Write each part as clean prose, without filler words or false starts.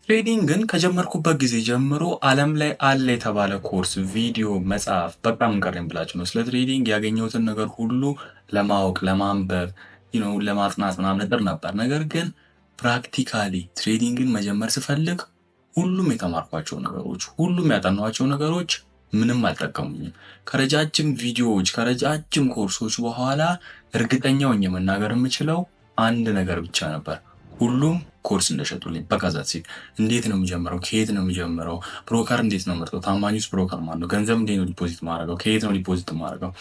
Trading ን ከጀመርኩበት ጊዜ ጀምሮ ዓለም ላይ አለ የተባለ ኮርስ፣ ቪዲዮ፣ መጽሐፍ በቃ ምን ቀረኝ ብላችሁ ነው። ስለ trading ያገኘሁትን ነገር ሁሉ ለማወቅ፣ ለማንበብ፣ ለማጥናት ምናምን እጥር ነበር። ነገር ግን practically trading ን መጀመር ስፈልግ ሁሉም የተማርኳቸው ነገሮች፣ ሁሉም ያጠናኋቸው ነገሮች ምንም አልጠቀሙኝም። ከረጃጅም ቪዲዮዎች፣ ከረጃጅም ኮርሶች በኋላ እርግጠኛ ሆኜ መናገር የምችለው አንድ ነገር ብቻ ነበር። ሁሉም ኮርስ እንደሸጡልኝ። በቃ that's it። እንዴት ነው የምጀምረው? ከየት ነው የምጀምረው? Broker እንዴት ነው ምመርጠው? ታማኙስ broker ማን ነው? ገንዘብ እንዴት ነው deposit ማድረገው? ከየት ነው deposit ማድረገው?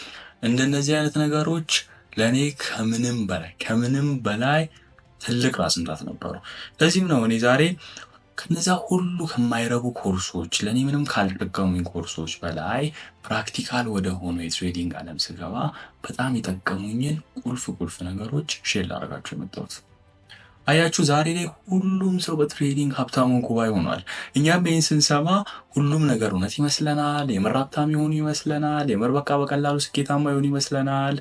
እንደነዚህ አይነት ነገሮች ለእኔ ከምንም በላይ፣ ከምንም በላይ ትልቅ ራስ ምታት ነበሩ። ለዚህም ነው እኔ ዛሬ ከነዛ ሁሉ ከማይረቡ ኮርሶች፣ ለእኔ ምንም ካልጠቀሙኝ ኮርሶች በላይ practical ወደ ሆነ የ trading ዓለም ስገባ በጣም የጠቀሙኝን ቁልፍ ቁልፍ ነገሮች share ላደርጋችሁ የመጣሁት። አያችሁ፣ ዛሬ ላይ ሁሉም ሰው በ trading ሀብታም ሆንኩ ባይ ሆኗል። እኛም ይህን ስንሰማ ሁሉም ነገር እውነት ይመስለናል። የምር ሀብታም የሆኑ ይመስለናል። የምር በቃ በቀላሉ ስኬታማ የሆኑ ይመስለናል።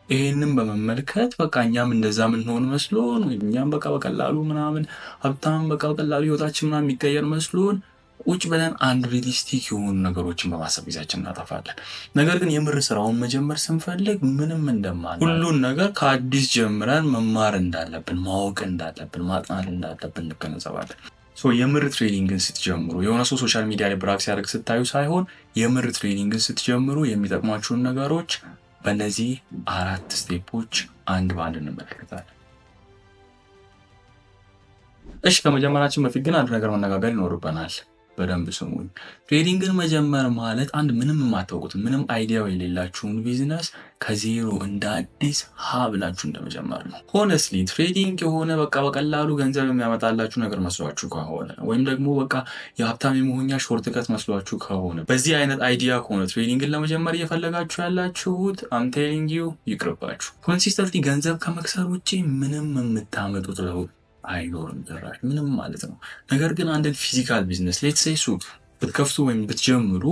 ይህንም በመመልከት በቃ እኛም እንደዛ ምንሆን መስሎን ወይም እኛም በቃ በቀላሉ ምናምን ሀብታም፣ በቃ በቀላሉ ህይወታችን ምናምን የሚቀየር መስሎን ቁጭ ብለን unrealistic የሆኑ ነገሮችን በማሰብ ጊዜያችን እናጠፋለን። ነገር ግን የምር ስራውን መጀመር ስንፈልግ ምንም እንደማን ሁሉን ነገር ከአዲስ ጀምረን መማር እንዳለብን፣ ማወቅ እንዳለብን፣ ማጥናት እንዳለብን እንገነዘባለን። የምር trading ን ስትጀምሩ፣ የሆነ ሰው social media ላይ brag ሲያደርግ ስታዩ ሳይሆን፣ የምር trading ን ስትጀምሩ የሚጠቅሟችሁን ነገሮች በእነዚህ አራት step ኦች አንድ በአንድ እንመለከታለን። እሺ፣ ከመጀመራችን በፊት ግን አንድ ነገር መነጋገር ይኖርብናል። በደንብ ስሙኝ። Trading ን መጀመር ማለት አንድ ምንም የማታውቁት፣ ምንም idea ው የሌላችሁን ቢዝነስ ከዜሮ እንደ አዲስ ሀ ብላችሁ እንደመጀመር ነው። Honestly, trading የሆነ በቃ በቀላሉ ገንዘብ የሚያመጣላችሁ ነገር መስሏችሁ ከሆነ ወይም ደግሞ በቃ የሀብታም የመሆኛ shortcut መስሏችሁ ከሆነ፣ በዚህ አይነት idea ከሆነ trading ን ለመጀመር እየፈለጋችሁ ያላችሁት፣ I'm telling you፣ ይቅርባችሁ። Consistently ገንዘብ ከመክሰር ውጭ ምንም የምታመጡት ለውጥ አይኖርም፣ ጭራሽ ምንም ማለት ነው። ነገር ግን አንድን physical business፣ let's say ሱቅ ብትከፍቱ ወይም ብትጀምሩ፣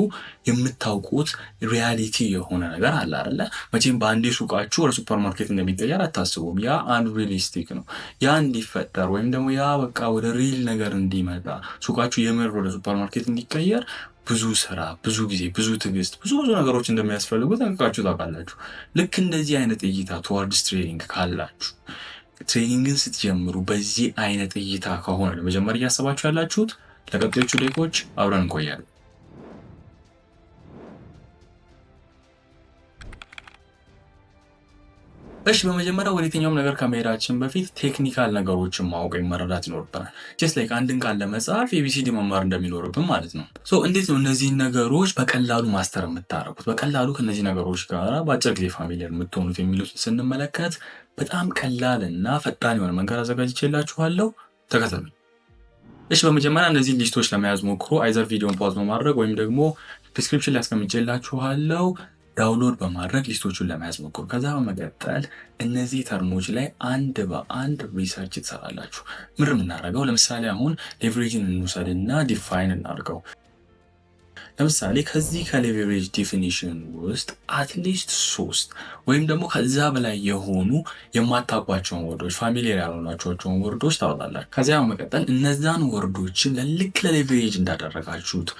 የምታውቁት reality የሆነ ነገር አለ አይደለ? መቼም በአንዴ ሱቃችሁ ወደ ሱፐር ማርኬት እንደሚቀየር አታስቡም። ያ unrealistic ነው። ያ እንዲፈጠር ወይም ደግሞ ያ በቃ ወደ real ነገር እንዲመጣ፣ ሱቃችሁ የምር ወደ ሱፐር ማርኬት እንዲቀየር ብዙ ስራ፣ ብዙ ጊዜ፣ ብዙ ትዕግስት፣ ብዙ ብዙ ነገሮች እንደሚያስፈልጉ ጠንቅቃችሁ ታውቃላችሁ። ልክ እንደዚህ አይነት እይታ towards trading ካላችሁ፣ trading ን ስትጀምሩ በዚህ አይነት እይታ ከሆነ ለመጀመር እያሰባችሁ ያላችሁት፣ ለቀጣዮቹ ደቂቆች አብረን እንቆያለን። እሺ፣ በመጀመሪያ ወደ የትኛውም ነገር ከመሄዳችን በፊት technical ነገሮችን ማወቅ ወይም መረዳት ይኖርብናል። Just like አንድን ቃል ለመጻፍ ABCD መማር እንደሚኖርብን ማለት ነው። So እንዴት ነው እነዚህን ነገሮች በቀላሉ master የምታደርጉት፣ በቀላሉ ከእነዚህ ነገሮች ጋር በአጭር ጊዜ familiar የምትሆኑት የሚሉት ስንመለከት በጣም ቀላል እና ፈጣን የሆነ መንገድ አዘጋጅቼላችኋለሁ። ተከተሉኝ። እሺ፣ በመጀመሪያ እነዚህን list ኦች ለመያዝ ሞክሩ። Either ቪዲዮን pause በማድረግ ወይም ደግሞ description ላይ አስቀምጬላችኋለሁ፣ download በማድረግ list ኦቹን ለመያዝ ሞክሩ። ከዛ በመቀጠል እነዚህ term ኦች ላይ አንድ በአንድ research ትሰራላችሁ። ምር የምናደርገው ለምሳሌ አሁን leverage ን እንውሰድና define እናድርገው። ለምሳሌ ከዚህ ከ leverage definition ውስጥ at least ሶስት ወይም ደግሞ ከዛ በላይ የሆኑ የማታውቋቸውን word ኦች፣ familiar ያልሆናቸውን word ኦች ታወጣላችሁ። ከዚያ በመቀጠል እነዛን word ኦችን ልክ ለ leverage እንዳደረጋችሁት፣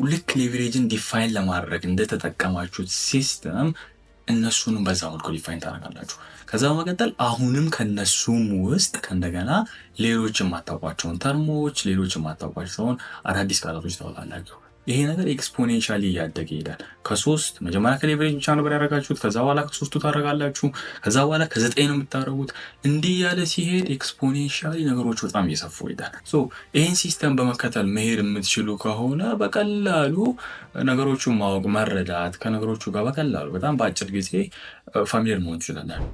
ልክ leverage ን define ለማድረግ እንደተጠቀማችሁት system እነሱንም በዛ መልኩ define ታደርጋላችሁ። ከዛ በመቀጠል አሁንም ከነሱም ውስጥ ከእንደገና ሌሎች የማታውቋቸውን term ኦች፣ ሌሎች የማታውቋቸውን አዳዲስ ቃላቶች ታወጣላችሁ። ይሄ ነገር exponentially እያደገ ይሄዳል። ከሶስት መጀመሪያ ከ leverage ብቻ ነበር ያደረጋችሁት። ከዛ በኋላ ከሶስቱ ታደርጋላችሁ። ከዛ በኋላ ከዘጠኝ ነው የምታደርጉት። እንዲህ እያለ ሲሄድ exponentially ነገሮች በጣም እየሰፉ ይሄዳል። So ይህን system በመከተል መሄድ የምትችሉ ከሆነ በቀላሉ ነገሮቹን ማወቅ፣ መረዳት፣ ከነገሮቹ ጋር በቀላሉ በጣም በአጭር ጊዜ familiar መሆን ትችላላችሁ።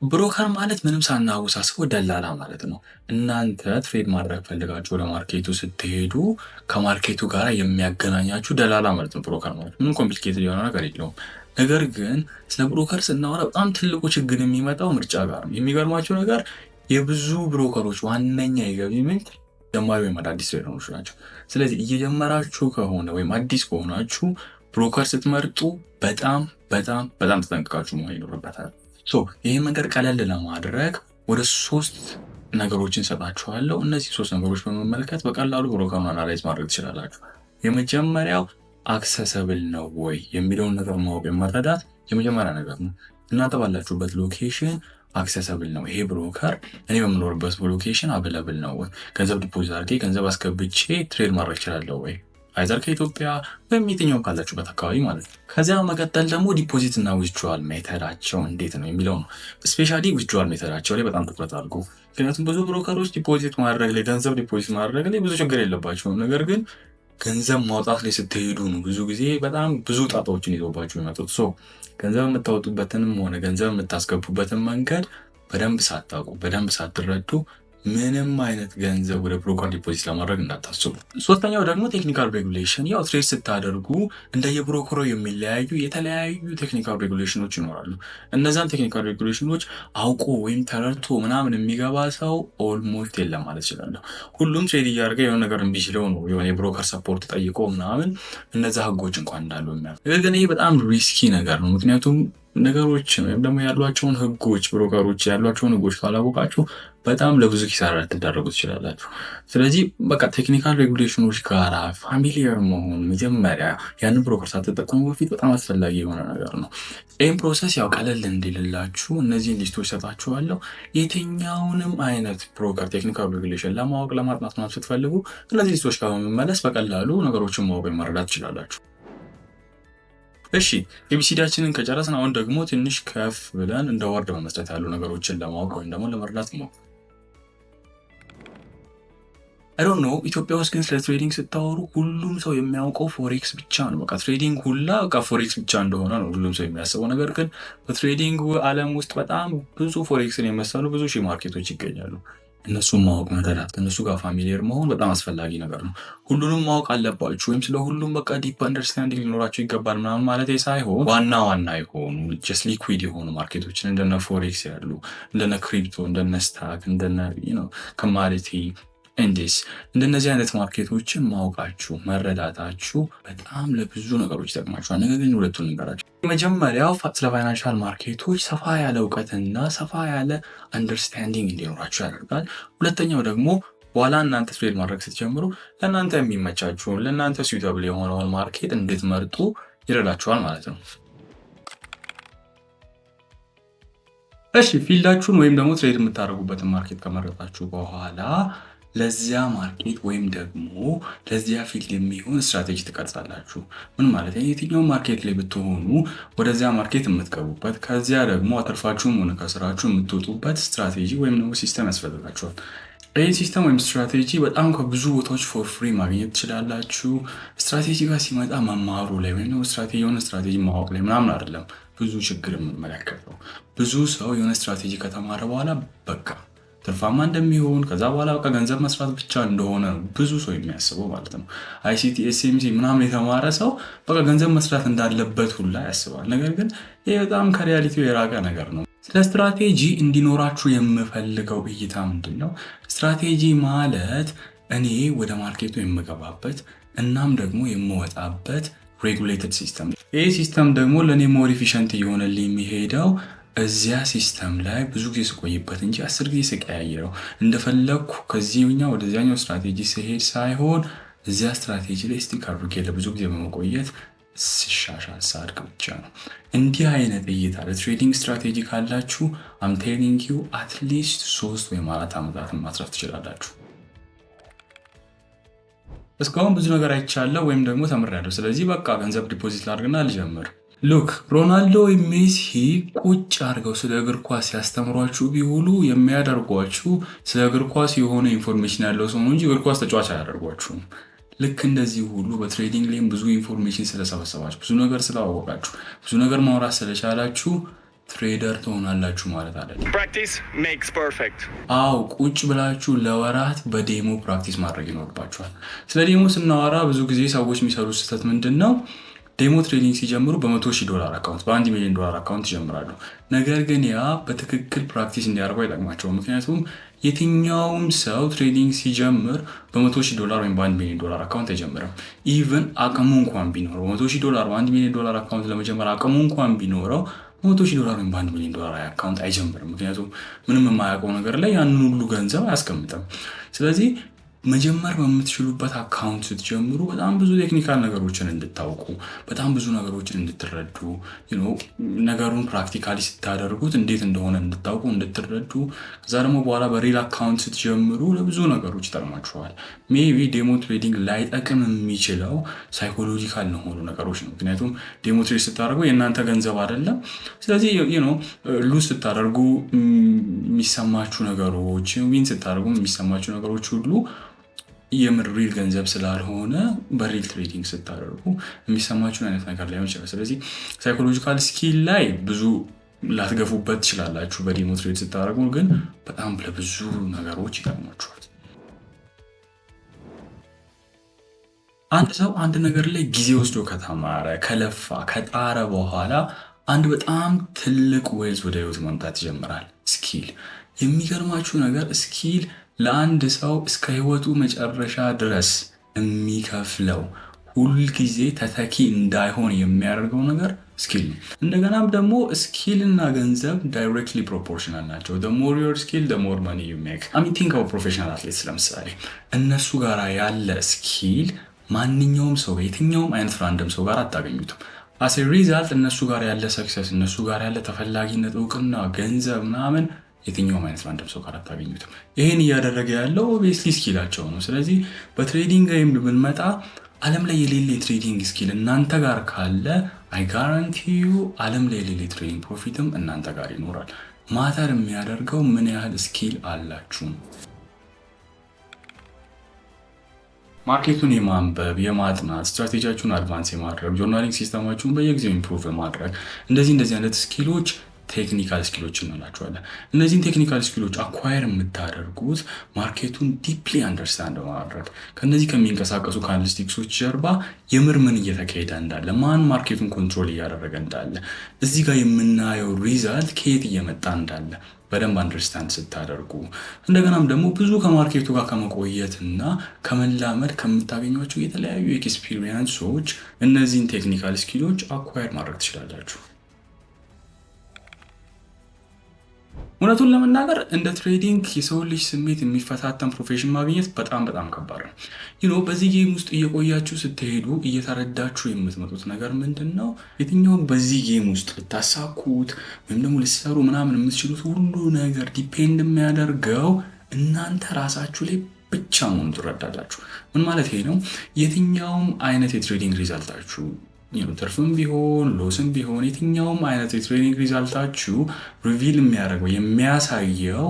Broker ማለት ምንም ሳናወሳስበው ደላላ ማለት ነው። እናንተ trade ማድረግ ፈልጋችሁ ወደ market ኡ ስትሄዱ ከ market ኡ ጋር የሚያገናኛችሁ ደላላ ማለት ነው። Broker ማለት ምንም complicated የሆነ ነገር የለውም። ነገር ግን ስለ broker ስናወራ በጣም ትልቁ ችግር የሚመጣው ምርጫ ጋር ነው። የሚገርማችሁ ነገር የብዙ broker ኦች ዋነኛ የገቢ ምንጭ ጀማሪ ወይም አዳዲስ trader ኦች ናቸው። ስለዚህ እየጀመራችሁ ከሆነ ወይም አዲስ ከሆናችሁ broker ስትመርጡ በጣም በጣም በጣም ተጠንቅቃችሁ መሆን ይኖርበታል። So ይህን መንገድ ቀለል ለማድረግ ወደ ሶስት ነገሮችን ሰጣችኋለሁ። እነዚህ ሶስት ነገሮች በመመልከት በቀላሉ broker ኡን analyze ማድረግ ትችላላችሁ። የመጀመሪያው accessible ነው ወይ የሚለውን ነገር ማወቅ፣ መረዳት የመጀመሪያ ነገር ነው። እናንተ ባላችሁበት location accessible ነው ይሄ broker፣ እኔ በምኖርበት location available ነው ወይ? ገንዘብ deposit አድርጌ፣ ገንዘብ አስገብቼ trade ማድረግ እችላለሁ ወይ? Either ከኢትዮጵያ ወይም የትኛውም ካላችሁበት አካባቢ ማለት ነው። ከዚያ በመቀጠል ደግሞ deposit እና withdrawal method ኣቸው እንዴት ነው የሚለው ነው። Especially withdrawal method ኣቸው ላይ በጣም ትኩረት አድርጉ። ምክንያቱም ብዙ broker ኦች deposit ማድረግ ላይ፣ ገንዘብ deposit ማድረግ ላይ ብዙ ችግር የለባቸውም። ነገር ግን ገንዘብ ማውጣት ላይ ስትሄዱ ነው ብዙ ጊዜ በጣም ብዙ ጣጣዎችን ይዘውባቸው የሚመጡት። So ገንዘብ የምታወጡበትንም ሆነ ገንዘብ የምታስገቡበትን መንገድ በደንብ ሳታውቁ፣ በደንብ ሳትረዱ ምንም አይነት ገንዘብ ወደ broker deposit ለማድረግ እንዳታስቡ። ሶስተኛው ደግሞ technical regulation። ያው trade ስታደርጉ እንደየ broker ኡ የሚለያዩ የተለያዩ technical regulation ኖች ይኖራሉ። እነዛን technical regulation ኖች አውቆ ወይም ተረድቶ ምናምን የሚገባ ሰው almost የለም ማለት እችላለሁ። ሁሉም trade እያደረገ የሆነ ነገር እምቢ ሲለው ነው የሆነ የ broker support ጠይቆ ምናምን እነዛ ህጎች እንኳን እንዳሉ የሚያ ነገር ግን ይሄ በጣም risky ነገር ነው። ምክንያቱም ነገሮችን ወይም ደግሞ ያሏቸውን ህጎች፣ broker ኦች ያሏቸውን ህጎች ካላወቃችሁ በጣም ለብዙ ኪሳራ ልትዳረጉ ትችላላችሁ። ስለዚህ በቃ technical regulation ኖች ጋራ familiar መሆን መጀመሪያ ያንን broker ሳትጠቀሙ በፊት በጣም አስፈላጊ የሆነ ነገር ነው። ይህም process ያው ቀለል እንዲልላችሁ እነዚህን list ኦች ሰጣችኋለሁ። የትኛውንም አይነት broker technical regulation ለማወቅ፣ ለማጥናት ምናምን ስትፈልጉ እነዚህ list ኦች ጋር በመመለስ በቀላሉ ነገሮችን ማወቅ፣ መረዳት ትችላላችሁ። እሺ፣ ABCD ያችንን ከጨረስን አሁን ደግሞ ትንሽ ከፍ ብለን እንደ word መመስረት ያሉ ነገሮችን ለማወቅ ወይም ደግሞ ለመረዳት ነው። I don't know፣ ኢትዮጵያ ውስጥ ግን ስለ trading ስታወሩ ሁሉም ሰው የሚያውቀው forex ብቻ ነው። በቃ trading ሁላ በቃ forex ብቻ እንደሆነ ነው ሁሉም ሰው የሚያስበው። ነገር ግን በ trading ዓለም ውስጥ በጣም ብዙ forex ን የመሰሉ ብዙ ሺህ market ኦች ይገኛሉ። እነሱን ማወቅ፣ መረዳት፣ ከእነሱ ጋር familiar መሆን በጣም አስፈላጊ ነገር ነው። ሁሉንም ማወቅ አለባችሁ ወይም ስለ ሁሉም በቃ deep understanding ሊኖራችሁ ይገባል ምናምን ማለት ሳይሆን ዋና ዋና የሆኑ just liquid የሆኑ market ኦችን እንደነ forex ያሉ፣ እንደነ crypto፣ እንደነ stock፣ እንደነ commodity indices፣ እንደነዚህ አይነት market ኦችን ማወቃችሁ፣ መረዳታችሁ በጣም ለብዙ ነገሮች ይጠቅማችኋል። ነገር ግን ሁለቱን ልንገራችሁ። መጀመሪያው ስለ financial market ኦች ሰፋ ያለ እውቀትና ሰፋ ያለ understanding እንዲኖራችሁ ያደርጋል። ሁለተኛው ደግሞ በኋላ እናንተ trade ማድረግ ስትጀምሩ ለእናንተ የሚመቻችሁን፣ ለእናንተ suitable የሆነውን market እንድትመርጡ ይረዳችኋል ማለት ነው። እሺ፣ field ኣችሁን ወይም ደግሞ trade የምታደርጉበትን market ከመረጣችሁ በኋላ ለዚያ market ወይም ደግሞ ለዚያ field የሚሆን ስትራቴጂ ትቀርጻላችሁ። ምን ማለት ነው? የትኛው market ላይ ብትሆኑ ወደዚያ market የምትገቡበት፣ ከዚያ ደግሞ አተርፋችሁም ሆነ ከስራችሁ የምትወጡበት ስትራቴጂ ወይም ደግሞ system ያስፈልጋችኋል። ይህ system ወይም ስትራቴጂ በጣም ከብዙ ቦታዎች for free ማግኘት ትችላላችሁ። ስትራቴጂ ጋር ሲመጣ መማሩ ላይ ወይም ደግሞ ስትራቴጂ የሆነ ስትራቴጂ ማወቅ ላይ ምናምን አይደለም ብዙ ችግር የምንመለከተው። ብዙ ሰው የሆነ ስትራቴጂ ከተማረ በኋላ በቃ ትርፋማ እንደሚሆን፣ ከዛ በኋላ በቃ ገንዘብ መስራት ብቻ እንደሆነ ነው ብዙ ሰው የሚያስበው ማለት ነው። ICT፣ SMC ምናምን የተማረ ሰው በቃ ገንዘብ መስራት እንዳለበት ሁላ ያስባል። ነገር ግን ይህ በጣም ከ reality ው የራቀ ነገር ነው። ስለ ስትራቴጂ እንዲኖራችሁ የምፈልገው እይታ ምንድን ነው? ስትራቴጂ ማለት እኔ ወደ market ኡ የምገባበት እናም ደግሞ የምወጣበት regulated system። ይህ system ደግሞ ለእኔ more efficient እየሆነልኝ የሚሄደው እዚያ system ላይ ብዙ ጊዜ ስቆይበት እንጂ 10 ጊዜ ስቀያየረው፣ እንደፈለግኩ ከዚህኛው ወደዚያኛው ስትራቴጂ ስሄድ ሳይሆን እዚያ ስትራቴጂ ላይ stick አድርጌ ለብዙ ጊዜ በመቆየት ስሻሻል፣ ሳድግ ብቻ ነው። እንዲህ አይነት እይታ ለ trading strategy ካላችሁ I'm telling you at least 3 ወይም 4 ዓመታትን ማትረፍ ትችላላችሁ። እስካሁን ብዙ ነገር አይቻለሁ ወይም ደግሞ ተምሬያለሁ። ስለዚህ በቃ ገንዘብ deposit ላድርግና ልጀምር። Look፣ ሮናልዶ ወይም ሜሲ ቁጭ አድርገው ስለ እግር ኳስ ሲያስተምሯችሁ ቢውሉ የሚያደርጓችሁ ስለ እግር ኳስ የሆነ information ያለው ሰው ነው እንጂ እግር ኳስ ተጫዋች አያደርጓችሁም። ልክ እንደዚህ ሁሉ በ trading ላይም ብዙ information ስለሰበሰባችሁ፣ ብዙ ነገር ስላወቃችሁ፣ ብዙ ነገር ማውራት ስለቻላችሁ trader ትሆናላችሁ ማለት አይደለም። Practice makes perfect. አዎ፣ ቁጭ ብላችሁ ለወራት በ demo practice ማድረግ ይኖርባችኋል። ስለ demo ስናወራ ብዙ ጊዜ ሰዎች የሚሰሩት ስህተት ምንድን ነው? Demo trading ሲጀምሩ በ100,000 ዶላር account፣ በ1 ሚሊዮን ዶላር account ይጀምራሉ። ነገር ግን ያ በትክክል practice እንዲያደርጉ አይጠቅማቸውም። ምክንያቱም የትኛውም ሰው trading ሲጀምር በ100,000 ዶላር ወይም በ1 ሚሊዮን ዶላር account አይጀምርም። Even አቅሙ እንኳን ቢኖረው፣ በ100,000 ዶላር፣ በ1 ሚሊዮን ዶላር account ለመጀመር አቅሙ እንኳን ቢኖረው በ100,000 ዶላር ወይም በ1 ሚሊዮን ዶላር account አይጀምርም። ምክንያቱም ምንም የማያውቀው ነገር ላይ ያንን ሁሉ ገንዘብ አያስቀምጥም። ስለዚህ መጀመር በምትችሉበት account ስትጀምሩ በጣም ብዙ technical ነገሮችን እንድታውቁ፣ በጣም ብዙ ነገሮችን እንድትረዱ፣ ነገሩን practically ስታደርጉት እንዴት እንደሆነ እንድታውቁ፣ እንድትረዱ፣ ከዛ ደግሞ በኋላ በ real account ስትጀምሩ ለብዙ ነገሮች ይጠቅማችኋል። Maybe demo trading ላይጠቅም የሚችለው psychological ለሆኑ ነገሮች ነው። ምክንያቱም demo trade ስታደርጉ የእናንተ ገንዘብ አይደለም። ስለዚህ lose ስታደርጉ የሚሰማችሁ ነገሮች፣ win ስታደርጉ የሚሰማችሁ ነገሮች ሁሉ የምር real ገንዘብ ስላልሆነ በ real trading ስታደርጉ የሚሰማችሁን አይነት ነገር ላይሆን ይችላል። ስለዚህ psychological skill ላይ ብዙ ላትገፉበት ትችላላችሁ በ demo trade ስታደርጉ፣ ግን በጣም ለብዙ ነገሮች ይጠቅማችኋል። አንድ ሰው አንድ ነገር ላይ ጊዜ ወስዶ ከተማረ፣ ከለፋ፣ ከጣረ በኋላ አንድ በጣም ትልቅ wealth ወደ ህይወት መምጣት ይጀምራል። Skill። የሚገርማችሁ ነገር skill ለአንድ ሰው እስከ ህይወቱ መጨረሻ ድረስ የሚከፍለው፣ ሁልጊዜ ተተኪ እንዳይሆን የሚያደርገው ነገር skill ነው። እንደገናም ደግሞ skill እና ገንዘብ directly proportional ናቸው። More your skill, more money you make። I mean, think of professional athletes ለምሳሌ፣ እነሱ ጋር ያለ skill ማንኛውም ሰው፣ የትኛውም አይነት random ሰው ጋር አታገኙትም። As a result እነሱ ጋር ያለ success፣ እነሱ ጋር ያለ ተፈላጊነት፣ እውቅና፣ ገንዘብ ምናምን የትኛውም አይነት random ሰው ጋር አታገኙትም። ይህን እያደረገ ያለው obviously skill ኣቸው ነው። ስለዚህ በ trading ወይም ብንመጣ ዓለም ላይ የሌለ የ trading skill እናንተ ጋር ካለ I guarantee you ዓለም ላይ የሌለ የ trading profit ም እናንተ ጋር ይኖራል። Matter የሚያደርገው ምን ያህል skill አላችሁ። Market ኡን የማንበብ፣ የማጥናት፣ strategy ያችሁን advance የማድረግ፣ journaling system ኣችሁን በየጊዜው improve የማድረግ፣ እንደዚህ እንደዚህ አይነት skill ኦች technical skill ኦች እንላቸዋለን። እነዚህን technical skill ኦች acquire የምታደርጉት market ኡን deeply understand በማድረግ፣ ከነዚህ ከሚንቀሳቀሱ candlesticks ኦች ጀርባ የምር ምን እየተካሄደ እንዳለ፣ ማን market ኡን control እያደረገ እንዳለ፣ እዚህ ጋር የምናየው result ከየት እየመጣ እንዳለ በደንብ understand ስታደርጉ፣ እንደገናም ደግሞ ብዙ ከ market ኡ ጋር ከመቆየትና ከመላመድ ከምታገኟቸው የተለያዩ experience ኦች እነዚህን technical skill ኦች acquire ማድረግ ትችላላችሁ። እውነቱን ለመናገር እንደ trading የሰው ልጅ ስሜት የሚፈታተን profession ማግኘት በጣም በጣም ከባድ ነው። በዚህ game ውስጥ እየቆያችሁ ስትሄዱ እየተረዳችሁ የምትመጡት ነገር ምንድን ነው? የትኛውም በዚህ game ውስጥ ልታሳኩት ወይም ደግሞ ልትሰሩ ምናምን የምትችሉት ሁሉ ነገር depend የሚያደርገው እናንተ ራሳችሁ ላይ ብቻ መሆኑን ትረዳላችሁ። ምን ማለት ይሄ ነው? የትኛውም አይነት የ trading result ኣችሁ፣ ትርፍም ቢሆን loss ም ቢሆን፣ የትኛውም አይነት የ trading result ኣችሁ reveal የሚያደርገው፣ የሚያሳየው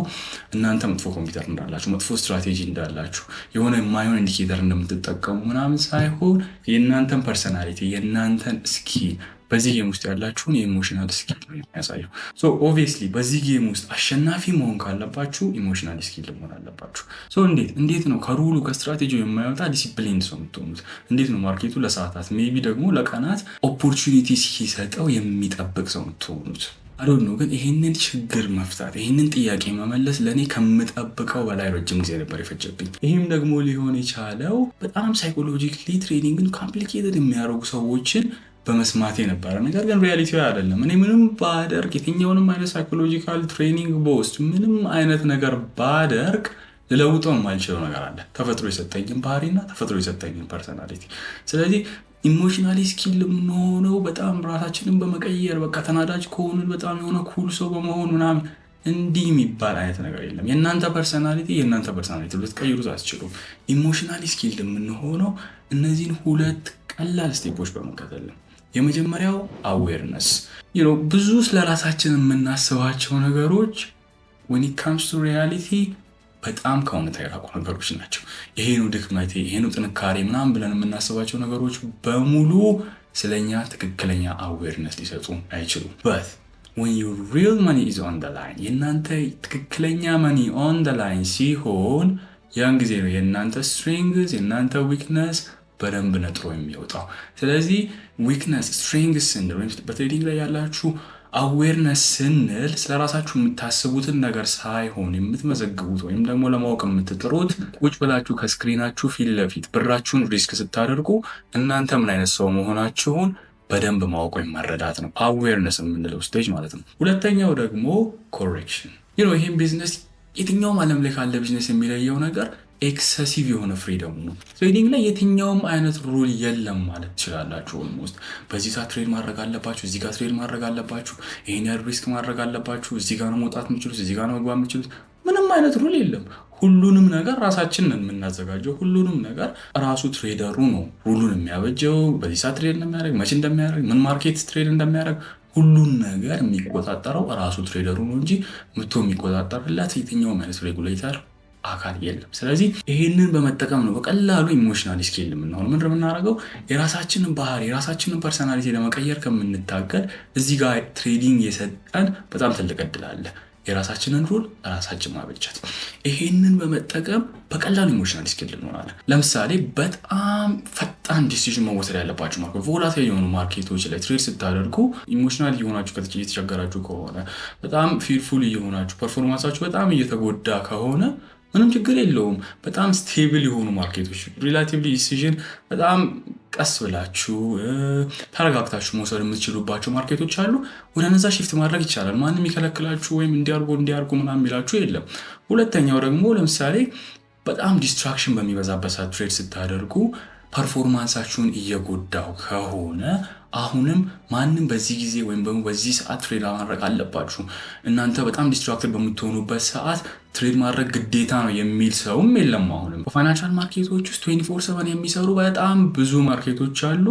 እናንተ መጥፎ ኮምፒውተር እንዳላችሁ፣ መጥፎ ስትራቴጂ እንዳላችሁ፣ የሆነ የማይሆን indicator እንደምትጠቀሙ ምናምን ሳይሆን የእናንተን personality፣ የእናንተን skill፣ በዚህ game ውስጥ ያላችሁን የ emotional skill ነው የሚያሳየው። So obviously በዚህ game ውስጥ አሸናፊ መሆን ካለባችሁ emotional skill መሆን አለባችሁ። So እንዴት ነው ከ rule ኡ ከ strategy ው የማይወጣ ዲሲፕሊን ሰው የምትሆኑት? እንዴት ነው market ኡ ለሰዓታት maybe ደግሞ ለቀናት opportunity ሲሰጠው የሚጠብቅ ሰው የምትሆኑት? I don't know፣ ግን ይሄንን ችግር መፍታት፣ ይሄንን ጥያቄ መመለስ ለእኔ ከምጠብቀው በላይ ረጅም ጊዜ ነበር የፈጀብኝ። ይህም ደግሞ ሊሆን የቻለው በጣም psychologically trading ን complicated የሚያደርጉ ሰዎችን በመስማቴ ነበረ። ነገር ግን reality አይደለም። እኔ ምንም ባደርግ፣ የትኛውንም አይነት psychological training ብወስድ፣ ምንም አይነት ነገር ባደርግ ልለውጠው የማልችለው ነገር አለ። ተፈጥሮ የሰጠኝን ባህሪና ተፈጥሮ የሰጠኝን personality። ስለዚህ emotionally skill የምንሆነው በጣም ራሳችንን በመቀየር፣ በቃ ተናዳጅ ከሆንን በጣም የሆነ cool ሰው በመሆን ምናምን እንዲህ የሚባል አይነት ነገር የለም። የእናንተ personality የእናንተ personality ልትቀይሩት አትችሉም። Emotionally skill የምንሆነው እነዚህን ሁለት ቀላል step ኦች በመከተል ነው። የመጀመሪያው awareness። ብዙ ስለ ራሳችን የምናስባቸው ነገሮች when it comes to reality በጣም ከእውነታ የራቁ ነገሮች ናቸው። ይሄ ነው ድክመቴ፣ ይሄ ነው ጥንካሬ ምናምን ብለን የምናስባቸው ነገሮች በሙሉ ስለኛ ትክክለኛ awareness ሊሰጡ አይችሉም። But when your real money is on the line፣ የእናንተ ትክክለኛ money on the line ሲሆን ያን ጊዜ ነው የእናንተ strengths፣ የእናንተ weakness በደንብ ነጥሮ የሚወጣው። ስለዚህ weakness፣ strengths ስንል ወይም በ trading ላይ ያላችሁ awareness ስንል ስለ ራሳችሁ የምታስቡትን ነገር ሳይሆን የምትመዘግቡት ወይም ደግሞ ለማወቅ የምትጥሩት ቁጭ ብላችሁ ከ screen ኣችሁ ፊት ለፊት ብራችሁን risk ስታደርጉ እናንተ ምን አይነት ሰው መሆናችሁን በደንብ ማወቅ ወይም መረዳት ነው። Awareness የምንለው stage ማለት ነው። ሁለተኛው ደግሞ correction። ይህም ቢዝነስ የትኛውም ዓለም ላይ ካለ ቢዝነስ የሚለየው ነገር excessive የሆነ freedom ኡ ነው። Trading ላይ የትኛውም አይነት rule የለም ማለት ትችላላችሁ። Almost በዚህ ሰዓት trade ማድረግ አለባችሁ፣ እዚህ ጋር trade ማድረግ አለባችሁ፣ ይሄን ያህል risk ማድረግ አለባችሁ፣ እዚህ ጋር ነው መውጣት የምችሉት፣ እዚህ ጋር ነው መግባት የምችሉት። ምንም አይነት rule የለም። ሁሉንም ነገር ራሳችን ነን የምናዘጋጀው። ሁሉንም ነገር ራሱ trader ኡ ነው rule ኡን የሚያበጀው። በዚህ ሰዓት trade እንደሚያደርግ፣ መቼ እንደሚያደርግ፣ ምን market trade እንደሚያደርግ ሁሉን ነገር የሚቆጣጠረው ራሱ trader ኡ ነው እንጂ መጥቶ የሚቆጣጠርለት የትኛውም አይነት regulator አካል የለም። ስለዚህ ይሄንን በመጠቀም ነው በቀላሉ emotionally skilled የምንሆነው። ምንድን ነው የምናደርገው? የራሳችንን ባህሪ፣ የራሳችንን personality ለመቀየር ከምንታገል እዚህ ጋር trading የሰጠን በጣም ትልቅ እድል አለ። የራሳችንን rule ራሳችን ማበጀት። ይሄንን በመጠቀም በቀላሉ emotional skilled እንሆናለን። ለምሳሌ በጣም ፈጣን decision መወሰድ ያለባቸው market፣ volatile የሆኑ market ኦች ላይ trade ስታደርጉ emotional እየሆናችሁ እየተቸገራችሁ ከሆነ፣ በጣም fearful እየሆናችሁ performance ኣችሁ በጣም እየተጎዳ ከሆነ ምንም ችግር የለውም። በጣም stable የሆኑ market ኦች፣ relatively decision በጣም ቀስ ብላችሁ ተረጋግታችሁ መውሰድ የምትችሉባቸው market ኦች አሉ። ወደ እነዛ shift ማድረግ ይቻላል። ማንም የሚከለክላችሁ ወይም እንዲያርጉ እንዲያርጉ ምናምን የሚላችሁ የለም። ሁለተኛው ደግሞ ለምሳሌ በጣም distraction በሚበዛበት ሰዓት trade ስታደርጉ performance ኣችሁን እየጎዳው ከሆነ አሁንም ማንም በዚህ ጊዜ ወይም ደግሞ በዚህ ሰዓት trade ማድረግ አለባችሁ፣ እናንተ በጣም distracted በምትሆኑበት ሰዓት trade ማድረግ ግዴታ ነው የሚል ሰውም የለም። አሁንም በ financial market ኦች ውስጥ 24/7 የሚሰሩ በጣም ብዙ market ኦች አሉ።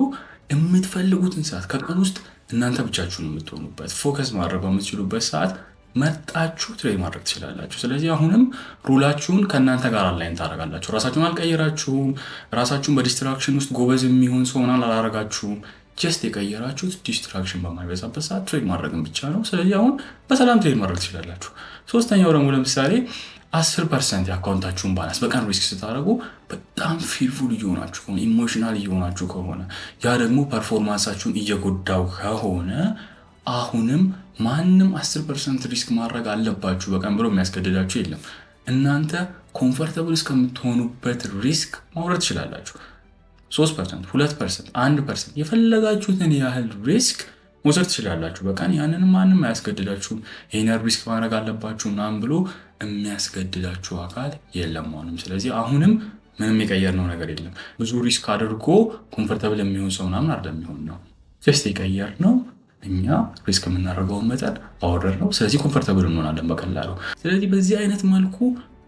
የምትፈልጉትን ሰዓት ከቀን ውስጥ እናንተ ብቻችሁን የምትሆኑበት፣ focus ማድረግ በምትችሉበት ሰዓት መርጣችሁ trade ማድረግ ትችላላችሁ። ስለዚህ አሁንም rule ኣችሁን ከእናንተ ጋር align ታደርጋላችሁ። ራሳችሁን አልቀየራችሁም። ራሳችሁን በ distraction ውስጥ ጎበዝ የሚሆን ሰው ምናምን አላረጋችሁም። Just የቀየራችሁት distraction በማይበዛበት ሰዓት trade ማድረግን ብቻ ነው። ስለዚህ አሁን በሰላም trade ማድረግ ትችላላችሁ። ሶስተኛው ደግሞ ለምሳሌ 10% የ account ኣችሁን balance በቀን risk ስታደርጉ በጣም fearful እየሆናችሁ ከሆነ፣ emotional እየሆናችሁ ከሆነ፣ ያ ደግሞ performance ኣችሁን እየጎዳው ከሆነ አሁንም ማንም 10% risk ማድረግ አለባችሁ በቀን ብሎ የሚያስገድዳችሁ የለም። እናንተ comfortable እስከምትሆኑበት risk ማውረድ ትችላላችሁ። 3%፣ 2%፣ 1%፣ የፈለጋችሁትን ያህል risk መውሰድ ትችላላችሁ በቀን። ያንንም ማንም አያስገድዳችሁም። ይህን ያህል risk ማድረግ አለባችሁ ምናምን ብሎ የሚያስገድዳችሁ አካል የለም አሁንም። ስለዚህ አሁንም ምንም የቀየርነው ነገር የለም። ብዙ risk አድርጎ comfortable የሚሆን ሰው ምናምን አይደለም የሚሆን ነው። Just የቀየርነው እኛ risk የምናደርገውን መጠን አወረድነው። ስለዚህ comfortable እንሆናለን በቀላሉ። ስለዚህ በዚህ አይነት መልኩ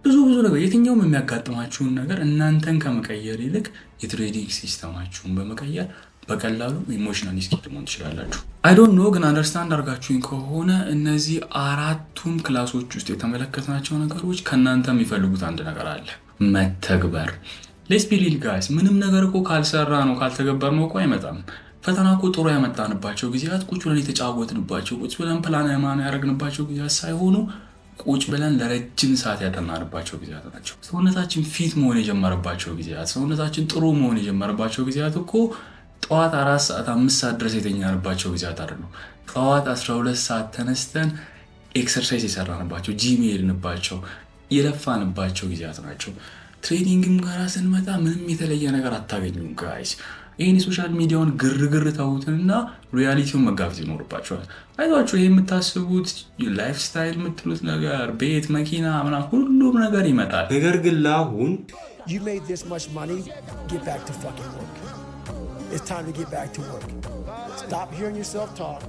ብዙ ብዙ ነገር የትኛውም የሚያጋጥማችሁን ነገር እናንተን ከመቀየር ይልቅ የ trading system ኣችሁን በመቀየር በቀላሉ emotionally skilled መሆን ትችላላችሁ። I don't know ግን understand አድርጋችሁኝ ከሆነ እነዚህ አራቱም class ኦች ውስጥ የተመለከትናቸው ነገሮች ከእናንተ የሚፈልጉት አንድ ነገር አለ፣ መተግበር። Let's be real, guys፣ ምንም ነገር እኮ ካልሰራነው ካልተገበርነው እኮ አይመጣም። ፈተና እኮ ጥሩ ያመጣንባቸው ጊዜያት ቁጭ ብለን የተጫወትንባቸው፣ ቁጭ ብለን ፕላን ያደረግንባቸው ጊዜያት ሳይሆኑ ቁጭ ብለን ለረጅም ሰዓት ያጠናንባቸው ጊዜያት ናቸው። ሰውነታችን fit መሆን የጀመረባቸው ጊዜያት፣ ሰውነታችን ጥሩ መሆን የጀመረባቸው ጊዜያት እኮ ጠዋት 4 ሰዓት፣ 5 ሰዓት ድረስ የተኛንባቸው ጊዜያት አይደሉም። ጠዋት 12 ሰዓት ተነስተን exercise የሰራንባቸው፣ ጂም የሄድንባቸው፣ የለፋንባቸው ጊዜያት ናቸው። Trading ም ጋር ስንመጣ ምንም የተለየ ነገር አታገኙም guys። ይህን የ social media ውን ግርግር ተዉትንና reality ውን መጋፈጥ ይኖርባችኋል። አይዟችሁ፣ ይህ የምታስቡት lifestyle የምትሉት ነገር፣ ቤት፣ መኪና ምናምን ሁሉም ነገር ይመጣል። ነገር ግን ለአሁን You made this much money, get back to fucking work. It's time to get back to work. Stop hearing yourself talk.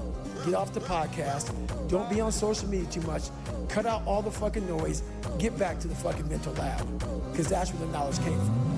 Get off the podcast. Don't be on social media too much. Cut out all the fucking noise. Get back to the fucking mental lab. Because that's where the knowledge came from.